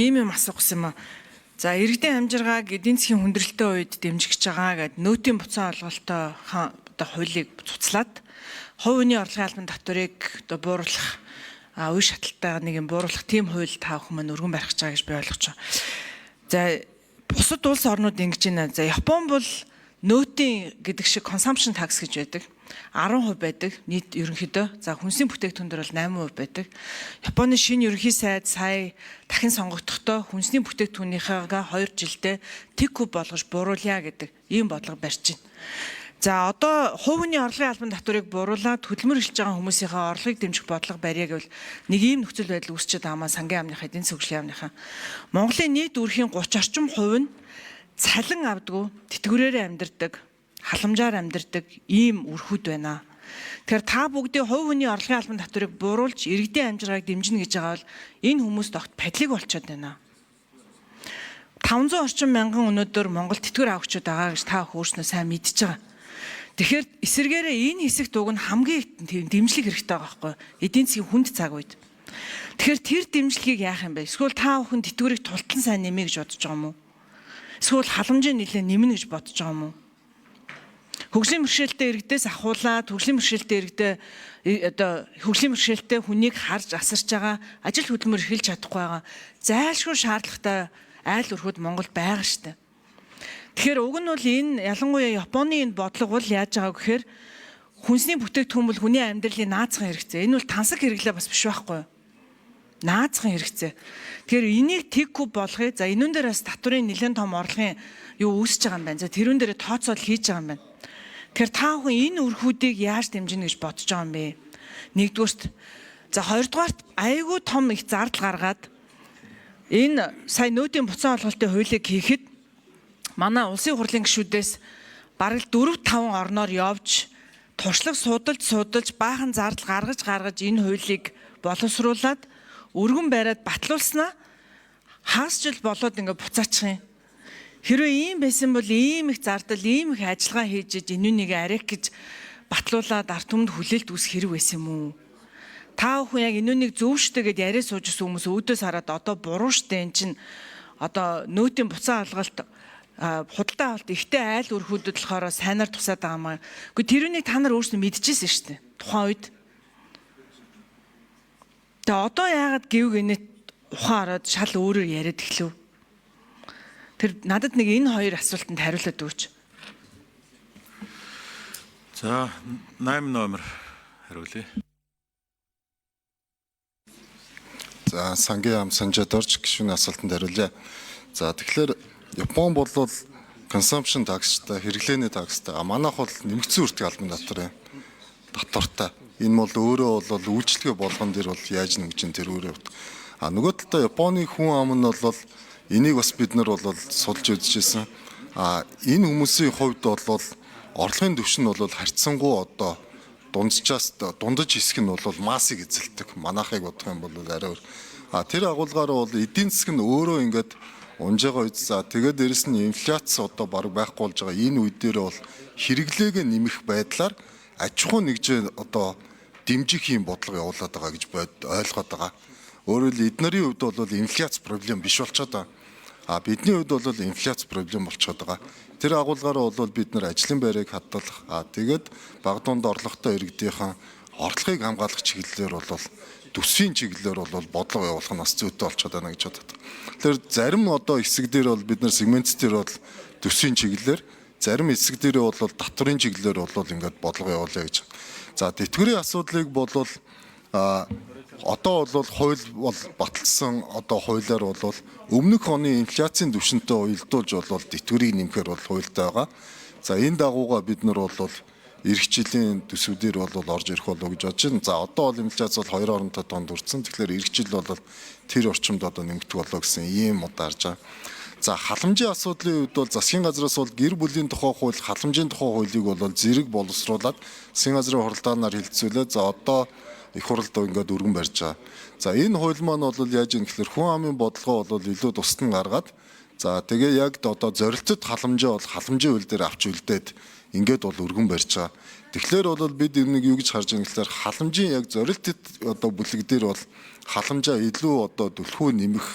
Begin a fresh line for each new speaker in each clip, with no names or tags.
Ийм юм асуух гэсэн юм аа. За, иргэдийн амжиргааг эдийн засгийн хүндрэлтэй үед дэмжиж байгаа гэд нөөтийн буцаан олголтоо одоо хуулийг цуцлаад хувь хүний орлогын албан татварыг одоо бууруулах үе шаталтайгаа нэг юм бууруулах тийм хууль та бүхэн маань өргөн барих гэж байгаа гэж би ойлгож байгаа. За, бусад улс орнууд ингэж байна. За, Япон бол нөөтийн гэдэг шиг consumption tax гэж байдаг. 10% байдаг нийт ерөнхийдөө. За, хүнсний бүтээгдэхүүн дээр бол 8% байдаг. Японы шинэ ерөнхий сайд сая дахин сонгогдохдоо хүнсний бүтээгдэхүүнийхээ 2 жилдээ тэг куб болгож бууруулъя гэдэг ийм бодлого барьж байна. За, одоо хувь хүний орлогын албан татварыг бууруулад хөдөлмөр эрхэлж байгаа хүмүүсийнхээ орлогыг дэмжих бодлого барья гэвэл нэг ийм нөхцөл байдал үүсчихэд байгаа маа сангийн яамныхаа, эдийн засгийн хөгжлийн яамныхаа. Монголын нийт үрхийн 30 орчим хувь нь цалин авдаггүй, тэтгэврээрээ амьдардаг, халамжаар амьдардаг ийм үрхүүд байна. Тэгэхээр та бүгдийн хувь хүний орлогын албан татварыг бууруулж иргэдийн амжиргааг дэмжинэ гэж байгаа бол энэ хүмүүс огт падлиг болчиход байна. 500 орчим мянган өнөөдөр Монгол тэтгэвэр авахчуд байгаа гэж та өөрснөө сайн мэдж байгаа. Тэгэхээр эсэргээрээ энэ хэсэгт уг нь хамгийн их дэмжлэг хэрэгтэй байгаа байхгүй юу? Эдийн засгийн хүнд цаг үед. Тэгэхээр тэр дэмжлэгийг яах юм бэ? Эсвэл та бүхэн тэтгэврийг тултлан сайн нэмье гэж бодож байгаа юм уу? Эсвэл халамжийн нэлээ нэмнэ гэж бодож байгаа юм уу? Хөгжлийн бэрхшээлтэй иргэдээс ахуулаад хөгжлийн бэрхшээлтэй иргэдээ одоо хөгжлийн бэрхшээлтэй хүнийг харж асарч байгаа, ажил хөдөлмөр эрхэлж чадахгүй байгаа зайлшгүй шаардлагатай айл өрхүүд Монголд байгаа штэ. Тэгэхээр уг нь бол энэ ялангуяа Японы энэ бодлого бол яаж байгаа гэхээр хүнсний бүтээгдэхүүн бол хүний амьдралын наацхан хэрэгцээ. Энэ бол тансаг хэрэглээ бас биш байхгүй юу? Наацхан хэрэгцээ. Тэгэхээр энийг тэг куб болгоё. За, энүүн дээр бас татварын нэлээд том орлогын юу үүсэж байгаа юм байна. За, тэрүүн дээр тооцоол хийж байгаа юм байна. Тэгэхээр та бүхэн энэ үрхүүдийг яаж дэмжинэ гэж бодож байгаа юм бэ? Нэгдүгüрт. За, хоёрдугаарт айгүй том их зардал гаргаад энэ сая нөөдийн буцаан олголтын хуулийг хийхэд манай улсын хурлын гишүүдээс бараг 4 5 орноор явж туршлага судалж судалж баахан зардал гаргаж гаргаж энэ хуулийг боловсруулад өргөн бариад батлуулснаа хагас жил болоод ингээ буцаачих юм. Хэрвээ ийм байсан бол ийм их зардал, ийм их ажиллагаа хийж энүүнийг арих гэж батлуулаад ард түмэнд хүлээлт үүсэх хэрэг байсан юм уу? Та бүхэн яг энүүнийг зөв штэ гэд яриа сууж исэн хүмүүс өөдөөс хараад одоо буруу штэ, эн чинь одоо нөөтийн буцаан олголт, худалдаа авалт ихтэй айл өрхүүдэд болохоор сайнаар тусаад байгаа маа. Гэхдээ тэрүүнийг та нар өөрсдөө мэдчихсэн штэ тухайн үед. Тэгээ одоо яагаад гэв гинэт ухаан ороод шал өөрөөр яриад эхлэв? Тэр надад нэг энэ хоёр асуултанд хариулаад өгөөч.
За, 8 номер хариулъя.
За, сангийн яам Санжаад орж гишүүний асуултанд хариулъя. За, тэгэхээр Япон бол consumption tax-тай, хэрэглээний tax-тай. А манайх бол нэмэгдсэн үртэг албан татварын татвартай. Энэ бол өөрөө бол үйлчлэгээ болгон дээр бол яаж нэмж ин тэр өөрөө. А нөгөө талдаа Японы хүн ам нь бол энийг бас бид нар бол судалж үзчихсэн. А энэ хүмүүсийн хувьд бол орлогын түвшин нь бол харьцангуй одоо дунджаас дундаж хэсэг нь бол массыг эзэлдэг. Манайхыг бодох юм бол арай өөр. А тэр агуулгаараа бол эдийн засаг нь өөрөө ингээд унж байгаа үед, за тэгээд дээрэс нь инфляц одоо баг байхгүй болж байгаа энэ үе дээр бол хэрэглээгээ нэмэх байдлаар аж ахуй нэгжээ одоо дэмжих юм бодлого явуулаад байгаа гэж ойлгоод байгаа. Өөрөөр хэлбэл, эднэрийн хувьд бол инфляц проблем биш болчиход байгаа. А бидний хувьд бол инфляц проблем болчиход байгаа. Тэр агуулгаараа бол бид нар ажлын байрыг хадгалах, а тэгээд баг дунд орлоготой иргэдийнхэн орлогыг хамгаалах чиглэлээр бол, төсвийн чиглэлээр бол бодлого явуулах нь бас зүйтэй болчиход байна гэж боддог. Тэгэхээр зарим одоо хэсэг дээр бол бид нар сегмент дээр бол төсвийн чиглэлээр, зарим хэсэг дээр бол татварын чиглэлээр бол ингээд бодлого явуулъя гэж. За, тэтгэврийн асуудлыг бол одоо бол хууль бол баталсан, одоо хуулиар бол өмнөх оны инфляцийн түвшинтэй уялдуулж бол тэтгэврийг нэмэхээр бол хуультай байгаа. За, энэ дагууга бид нар бол эх жилийн төсвүүдээр бол орж ирэх болов гэж бодож байна. За, одоо бол инфляц бол 2.7 донд хүрсэн. Тэгэхээр эх жил бол тэр орчимд одоо нэмэгдэх болоо гэсэн ийм удаа харж байгаа. За, халамжийн асуудлын хувьд бол засгийн газраас бол гэр бүлийн тухай хууль, халамжийн тухай хуулийг бол зэрэг боловсруулад засгийн газрын хуралдаанаар хэлэлцүүлээ. За, одоо их хурлд ингээд өргөн барьж байгаа. За, энэ хууль маань бол яаж юм гэхээр хүн амын бодлогоо бол илүү тусдан гаргаад, за тэгээ яг одоо зорилтод халамжаа бол халамжийн хууль дээр авч үлдээд ингээд бол өргөн барьж байгаа. Тэгэхээр бол бид нэг юу гэж харж байгаа гэхээр халамжийн яг зорилтод одоо бүлэг дээр бол халамжаа илүү одоо түлхүү нэмэх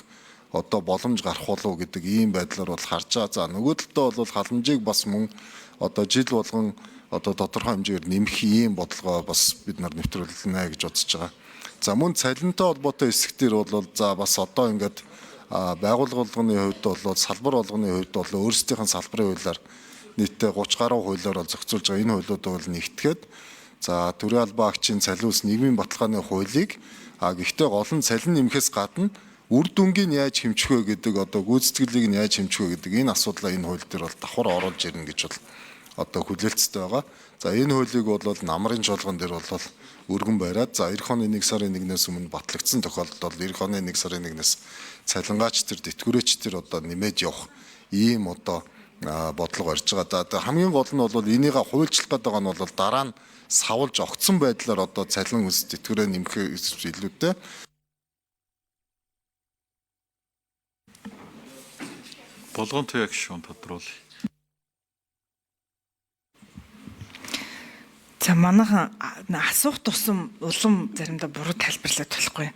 одоо боломж гарах болов гэдэг ийм байдлаар бол харж байгаа. За нөгөө талдаа бол халамжийг бас мөн одоо жил болгон одоо тодорхой хэмжээгээр нэмэх ийм бодлогоо бас бид нар нэвтрүүлнэ гэж бодож байгаа. За мөн цалинтай холбоотой хэсэг дээр бол за бас одоо ингээд байгууллага болгоны хувьд бол салбар болгоны хувьд бол өөрсдийнх нь салбарын хуулиар нийтдээ 30 гаруй хуулиар бол зохицуулж байгаа. Энэ хуулиуд бол нэгтгээд за төрийн албан агчийн цалин ус нийгмийн баталгааны хуулийг гэхдээ гол нь цалин нэмэхээс гадна үр дүнгийг яаж хэмжих вэ гэдэг одоо гүйцэтгэлийг нь яаж хэмжих вэ гэдэг энэ асуудлаа энэ хууль дээр бол давхар оруулж ирнэ гэж бол одоо хүлээлттэй байгаа. За энэ хуулийг бол намрын чуулган дээр бол өргөн бариад за эх оны 1 сарын 1-ээс өмнө батлагдсан тохиолдолд бол эх оны 1 сарын 1-ээс цалингаач төр тэтгэврээч төр одоо нэмээд явах ийм одоо бодлого барьж байгаа. За хамгийн гол нь бол энийгээ хуульчлах гэдэг нь бол дараа нь савлж огцсон байдлаар одоо цалин үс тэтгэврээ нэмэх илүүтэй.
Болгон туяа гишүүн тодруулъя.
За манайхан асуух тусам улам заримдаа буруу тайлбарлаад болохгүй.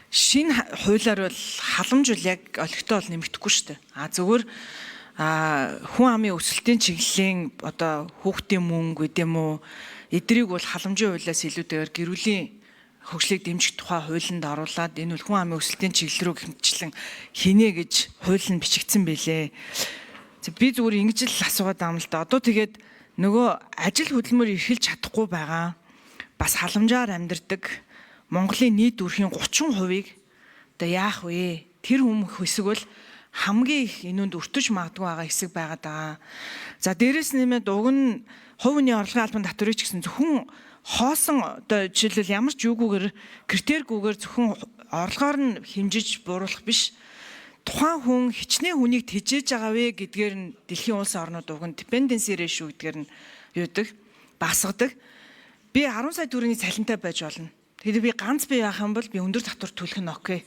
Шинэ хуулиар бол халамж бол яг олигтой бол нэмэгдэхгүй шүү дээ. А зөвхөн хүн амын өсөлтийн чиглэлийн одоо хүүхдийн мөнгө гэдэг юм уу эдрийг бол халамжийн хуулиас илүүтэйгээр гэр бүлийн хөгжлийг дэмжих тухай хуулинд оруулаад энэ бол хүн амын өсөлтийн чиглэл рүү хэмжлэн хийнэ гэж хууль нь бичигдсэн байлээ. Би зүгээр ингэж л асуугаад байгаа юм л да. Одоо тэгээд нөгөө ажил хөдөлмөр эрхэлж чадахгүй байгаа бас халамжаар амьдардаг Монголын нийт өрхийн 30%-ийг одоо яах вэ? Тэр хүмүүс хэсэг бол хамгийн их энүүнд өртөж магадгүй байгаа хэсэг байгаад байгаа. За дээрэс нэмээд уг нь хувь хүний орлогын албан татварыг ч гэсэн зөвхөн хоосон одоо жишээлбэл ямар ч юугүйгээр критергүйгээр зөвхөн орлогоор нь хэмжиж бууруулах биш. Тухайн хүн хичнээн хүнийг тэжээж байгаа вэ гэдгээр нь дэлхийн улс орнууд уг нь dependency ratio гэдгээр нь юудаг багасгадаг. Би 10 сая төгрөгийн цалинтай байж болно. Тэгэхээр би ганц бие байх юм бол би өндөр татвар төлөх нь окей.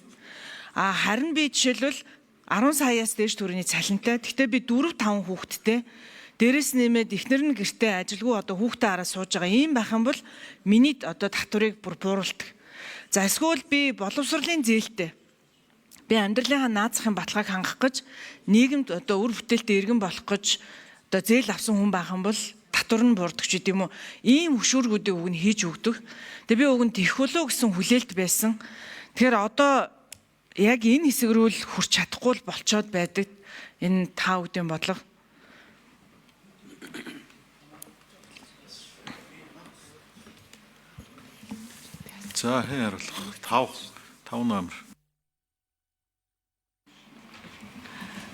А харин би жишээлбэл 10 саяас дээш төгрөгийн цалинтай. Гэхдээ би 4 5 хүүхэдтэй. Дээрэс нэмээд эхнэр нь гэртээ ажилгүй одоо хүүхдээ хараа сууж байгаа ийм байх юм бол миний одоо татварыг бүр бууруулдаг. За эсвэл би боловсролын зээлтэй. Би амьдралынхаа наазахын баталгааг хангах гэж нийгэмд одоо үр бүтээлтэй иргэн болох гэж одоо зээл авсан хүн байх юм бол татвар нь буурдаг ч гэдэм үү. Ийм хөшүүргүүдийг уг нь хийж өгдөг. Тэгээ би уг нь тех болов гэсэн хүлээлт байсан. Тэгэхээр одоо яг энэ хэсэг рүү л хүрч чадахгүй л болцоод байдаг. Энэ та бүдийн бодлого.
За хэн хариулах? 5 номер.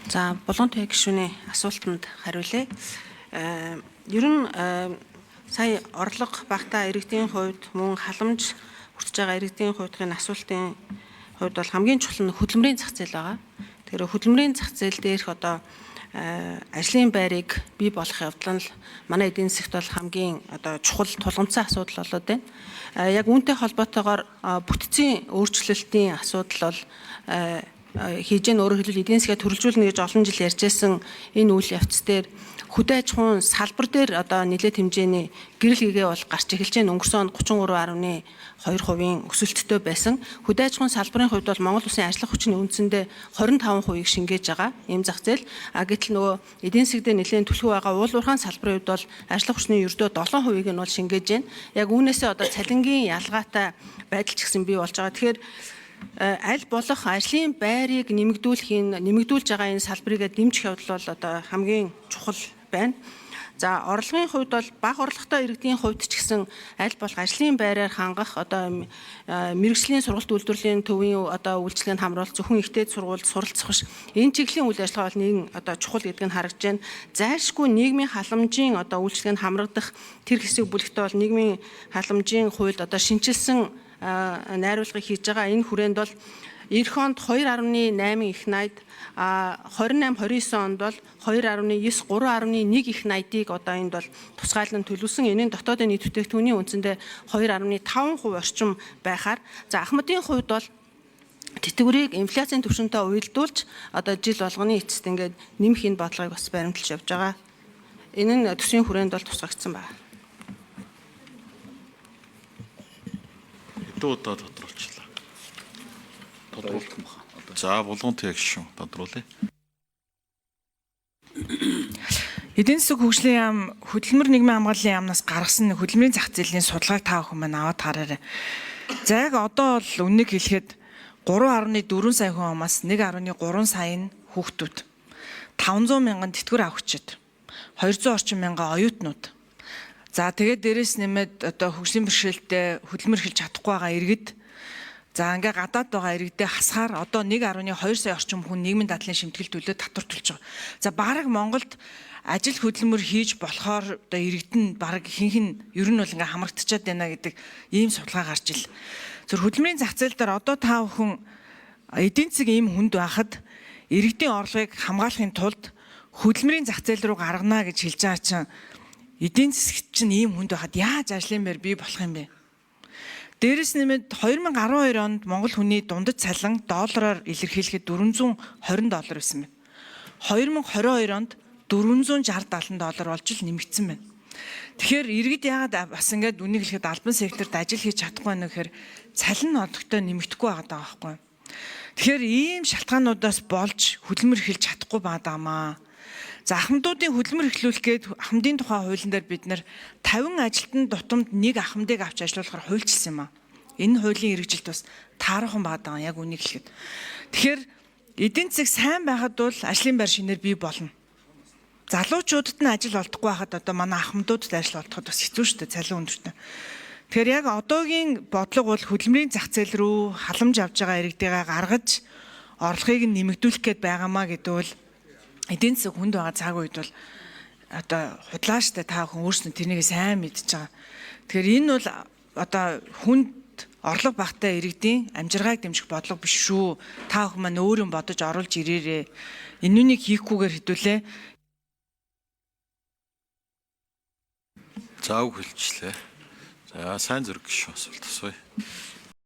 За Булган туяа гишүүний асуултанд хариулъя. Ер нь сая орлого багтаа иргэдийн хувьд мөн халамж хүртэж байгаа иргэдийн хувьдын асуултын хувьд бол хамгийн чухал нь хөдөлмөрийн зах зээл байгаа. Тэгэхээр хөдөлмөрийн зах зээл дээрх одоо ажлын байрыг бий болгох явдал нь манай эдийн засагт бол хамгийн одоо чухал тулгамдсан асуудал болоод байна. Яг үүнтэй холбоотойгоор бүтцийн өөрчлөлтийн асуудал бол хийж гэн өөрөөр хэлбэл эдийн засгаа төрөлжүүлнэ гэж олон жил ярьж байсан энэ үйл явц дээр хөдөө аж ахуйн салбар дээр одоо нэлээд хэмжээний гэрэл гэгээ бол гарч эхэлж байна. Өнгөрсөн онд 33.2% өсөлттэй байсан. Хөдөө аж ахуйн салбарын хувьд бол Монгол улсын ажиллах хүчний үндсэндээ 25%-ийг шингээж байгаа ийм зах зээл. А гэтэл нөгөө эдийн засаг дээр нэлээд түлхүү байгаа уул уурхайн салбарын хувьд бол ажиллах хүчний ердөө 7%-ийг нь бол шингээж байна. Яг үүнээсээ одоо цалингийн ялгаатай байдал ч гэсэн бий болж байгаа. Тэгэхээр аль болох ажлын байрыг нэмэгдүүлж байгаа энэ салбарыг дэмжих явдал бол одоо хамгийн чухал байна. За орлогын хувьд бол бага орлоготой иргэдийн хувьд ч гэсэн аль болох ажлын байраар хангах одоо мэргэжлийн сургалт үйлдвэрлэлийн төвийн одоо үйлчилгээнд хамруулах зөвхөн ихтэй сургуульд суралцах биш. Энэ чиглэлийн үйл ажиллагаа бол нэгэн одоо чухал гэдг нь харагдаж байна. Зайлшгүй нийгмийн халамжийн одоо үйлчилгээнд хамрагдах тэр хэсэг бүлэгтээ бол нийгмийн халамжийн хуульд одоо шинэчилсэн найруулгыг хийж байгаа. Энэ хүрээнд бол эх онд 2.8 их 80, 28 29 онд бол 2.9 3.1 их 80-ыг одоо энд бол тусгаарлан төлөвлөсөн. Энэ нь дотоодын нийт бүтээгдэхүүний үндсэндээ 2.5% орчим байхаар за Ахмадын хувьд бол тэтгэврийг инфляцийн түвшинтэй уялдуулж одоо жил болгоны эцэст ингээд нэмэх энэ бодлогыг бас баримталж явж байгаа. Энэ нь төсвийн хүрээнд бол тусгагдсан байна.
Хэдэн удаа тодруулчлаа? Тодруулах юм байна. За Булган туяа гишүүн тодруулъя.
Эдийн засаг хөгжлийн яам хөдөлмөр нийгмийн хамгааллын яамнаас гаргасан хөдөлмөрийн зах зээлийн судалгааг та бүхэн маань аваад хараарай. За яг одоо бол үннийг хэлэхэд 3.4 сая хүн амаас 1.3 сая нь хүүхдүүд. 500 мянган тэтгэвэр авахчид. 200 орчим мянган оюутнууд. За тэгээд дээрэс нэмээд одоо хөгжлийн бэрхшээлтэй хөдөлмөр эхэлж чадахгүй байгаа иргэд. За ингээ гадаад байгаа иргэдээ хасахаар одоо 1.2 сая орчим хүн нийгмийн дадлын шимтгэл төлөө татвар төлж байгаа. За бараг Монголд ажил хөдөлмөр хийж болохоор одоо иргэд нь бараг ихэнх нь ер нь бол ингээ хамрагдчиад байна гэдэг ийм судалгаа гарч ил. Зөв хөдөлмөрийн зах зээл дээр одоо та бүхэн эдийн засаг ийм хүнд байхад иргэдийн орлогыг хамгаалахын тулд хөдөлмөрийн зах зээл рүү гаргана гэж хэлж байгаа чинь эдийн засагт чинь ийм хүнд байхад яаж ажлын байр бий болох юм бэ? Дээрэс нэмээд 2012 онд Монгол хүний дундад цалин доллараар илэрхийлэхэд 420 доллар байсан байна. 2022 онд 460 70 доллар болж л нэмэгдсэн байна. Тэгэхээр иргэд яагаад бас ингээд үнийг хэлэхэд албан секторт ажил хийж чадахгүй байна гэхээр цалин одогтой нэмэгдэхгүй байгаа даа байхгүй. Тэгэхээр ийм шалтгаануудаас болж хөдөлмөр эхэлж чадахгүй байгаа маа. За ахмадуудын хөдөлмөр эхлүүлэх гээд ахмадын тухай хуулийн дээр бид нэр 50 ажилтан тутамд нэг ахмадыг авч ажиллуулахар хуульчилсан юм аа. Энэ хуулийн хэрэгжилт бас таархан байгаа яг үнийг хэлэхэд. Тэгэхээр эдийн засаг сайн байхад бол ажлын байр шинээр бий болно. Залуучуудад нь ажил олдохгүй байхад одоо манай ахмадуудад ажил олдоход бас хэцүү шүү дээ, цалин өндөртэй. Тэгэхээр яг одоогийн бодлого бол хөдөлмөрийн зах зээл рүү халамж авж байгаа иргэдийгээ гаргаж орлогыг нь нэмэгдүүлэх гээд байгаамаа гэдэг бол эдийн засаг хүнд байгаа цаг үед бол одоо худлаа штэ, та хүн өөрснөө тэрнийг сайн мэдж байгаа. Тэгэхээр энэ бол одоо хүнд орлого багтай иргэдийн амжиргааг дэмжих бодлого биш шүү. Та хүн маань өөрөө бодож оруулж ирээрээ. Энүүнийг хийхгүйгээр хэдүүлээ.
За үг хэлчлээ. За сайн зэрэг гишүүн асуулт асууя.